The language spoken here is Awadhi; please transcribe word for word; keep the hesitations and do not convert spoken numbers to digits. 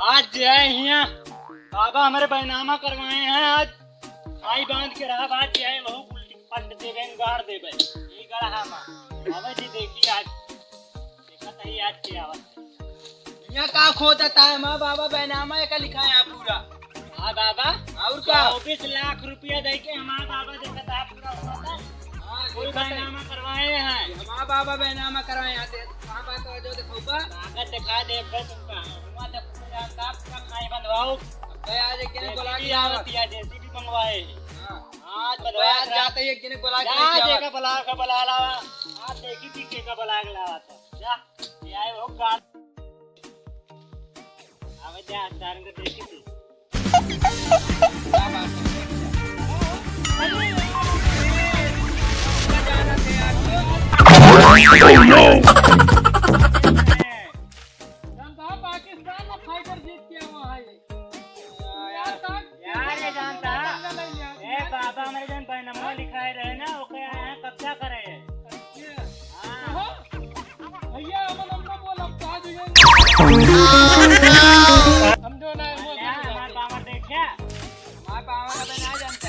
आज जे है हियाँ बाबा हमरे बैनामा करवाए हैं। आज खाई बांध के रहा, आज जे है वहू उल्टी पट देबे, गाड़ देबे। ई गढ़ा मा। बाबा जी देखी आज, देखत ही आज के आवत है। यहाँ का खोदत है? हमार बाबा बैनामा एका लिखा है पूरा। हाँ बाबा, और का? चउबीस लाख रुपया दे के हमार बाबा देखत है पूरा हुआ था। हाँ, कोई देखत है। बैनामा करवाए हैं। हमार बाबा बैनामा करवाए हैं। दे, कहाँ बात हो जो देखो बा? आगे दिखा दे बे तुमका। हुआ देखो जानता पूरा खाई बंधवाओ। अबे आज एक जने बुला के आवत। जेसीबी आवत है, जेसीबी मंगवाए। हाँ। आज बंधवा आज जाते ही एक जने बुला के जा, लेके आवत। जेका बुला के बुला लावा। आज देखी थी केका बुला के लावा था। जा, ये आए हो गाड़। आवे जा, सारंग देखी थी। Oh no! जनता पाकिस्तान में फाइटर जीत के आवा है। यार, यार, ये जानता है? ए बाबा, हमरे जन बैनमवा लिखाए रहे ना, ओके यहाँ कब्जा करे है। हाँ। भैया, हम, हम ना बोल, अब कहा जुड़े। हम जो ना, वो ना हमार पावर देखिया। हमार पावर अबे ना जानते।